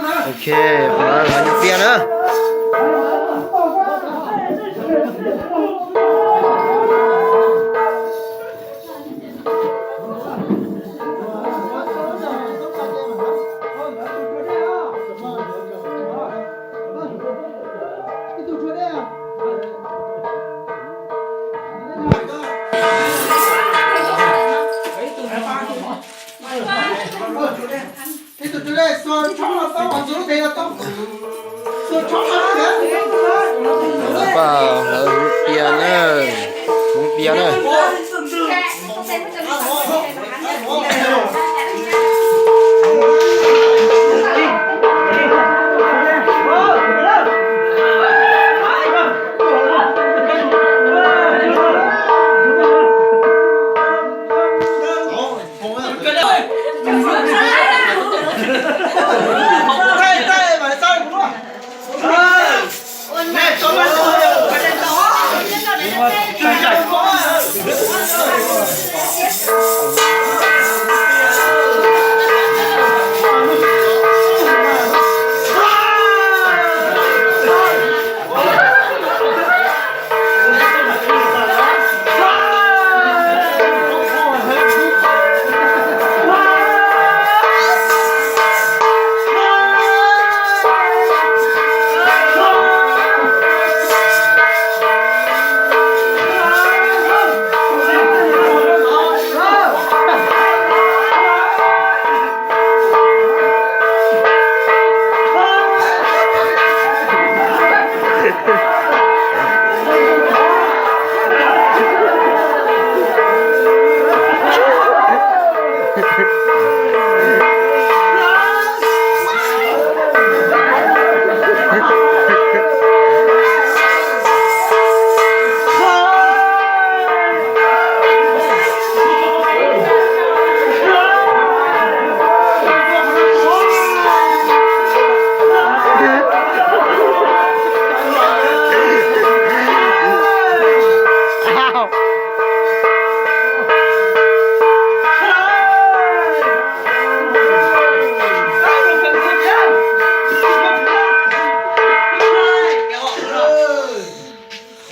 Ok, qhov no yog pias na. Paj hlawv pias na, hmoov pias na.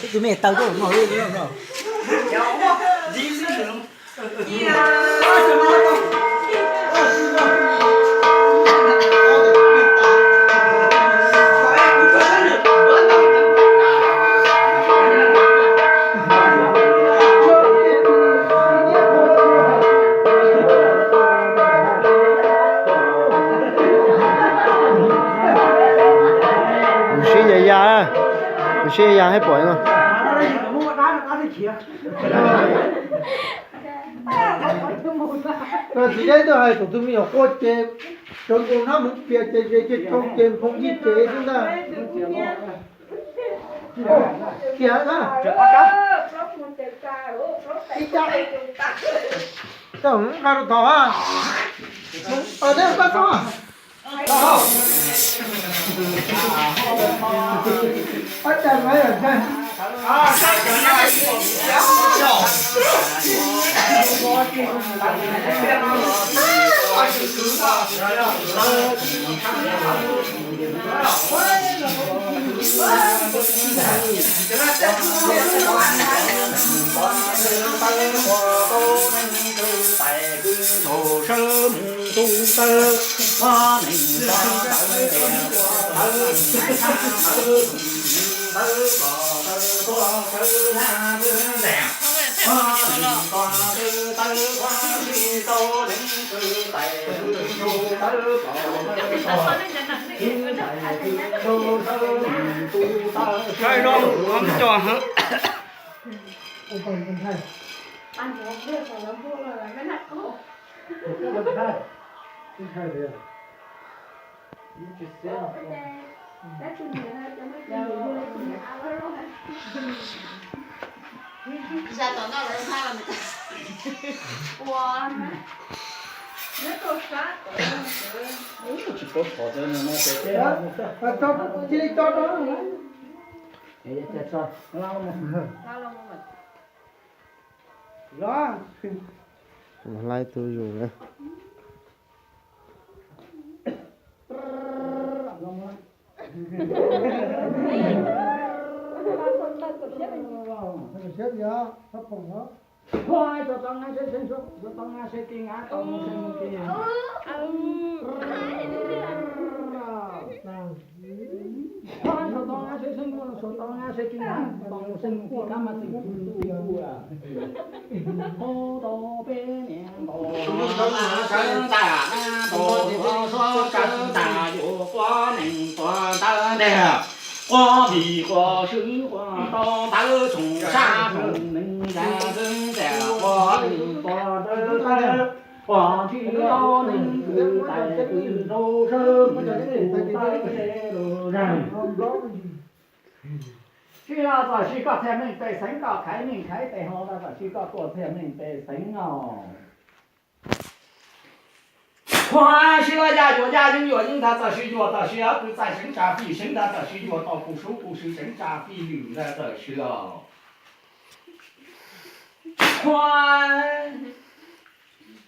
Ib tug me taw tuaj no. Mus sib ya ya, mus sib ya ya thiab pom no. Txiv Deb tuaj hais thaum tus me nyuam quaj ces cov nkaus hnab hmoov pias ces ces ces rau ces nphoo yij ces xwb ntag. Kiag na. Ib cab. Tau nqa rau tod a. Tod neb nqa txob. Saib zoo, cov Tsis paub thov cov no no ces cia li tso rau. Laib tus yus na. Siab tias thab poom no. Ua, tau tau nqa seb, tau tau nqa seb kis nqa, tau mus seb mus kis nqa. Ua, tau tau nqa seb, tau tau nqa seb kis nqa, tau mus seb mus kis kab mas tseem tu tu ua. Qub tau peb niam ntaus sawv ntag, ntaus sawv ntag, yuav quav nees quav ntawv ntag. Quav vim quav swb quav tau ntawv tsoom sab tsoom nees zaj xwb ntag, quav vim quav ntawv tawv, quav ntswg tau nees kwv tais kwv nraug sawv mus kuv tawv seb lug zag. Tsis los txawm sis koj txhiaj meej pej xeev, koj khaiv meej khaiv pej hau ntag, txawm sis koj tuaj txhiaj meej pej xeev no. Qhua, sis los yaj yuam yaj yeeb yuam yeeb ntag, txawm sis yuam txawm sis kwv txais seev tsa fij seev ntag, txawm sis yuam tau kuv sub kuv sw seev tsa fij lwm ntag, txawm sis los. Qhua,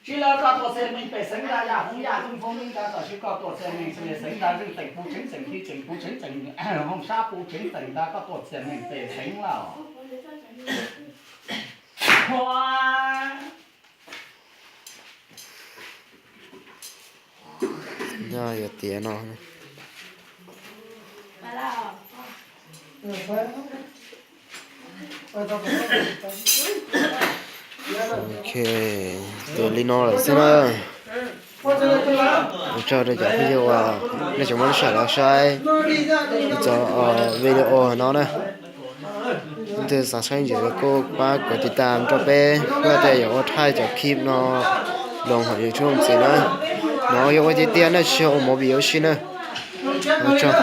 sis los koj tuaj txhiaj meej pej xeev ntag, yaj hoob yaj yeeb hoob yeeb ntag, txawm sis koj tuaj txhiaj meej pej xeev ntag, zeej tseem puv tseev tseem fij tseem puv tseev tseem hoob sab puv tseev tseem ntag, koj tuaj txhiaj meej pej xeev los. Qhua. Yog yuav tiav no. Ok, tus li no lawm xwb na. Ua tsaug rau cov phooj ywg uas nej tseem muab lub sij hawm los saib cov video no na. Leej twg xav saib ntxiv kuj pab kuv tiv tam rau peb, kuv thiaj yuav ua thaij cov clip no los hauv YouTube ntxiv na. No yog ua tiag tiag na, tsis yog ua movie ua si na. Ua tsaug.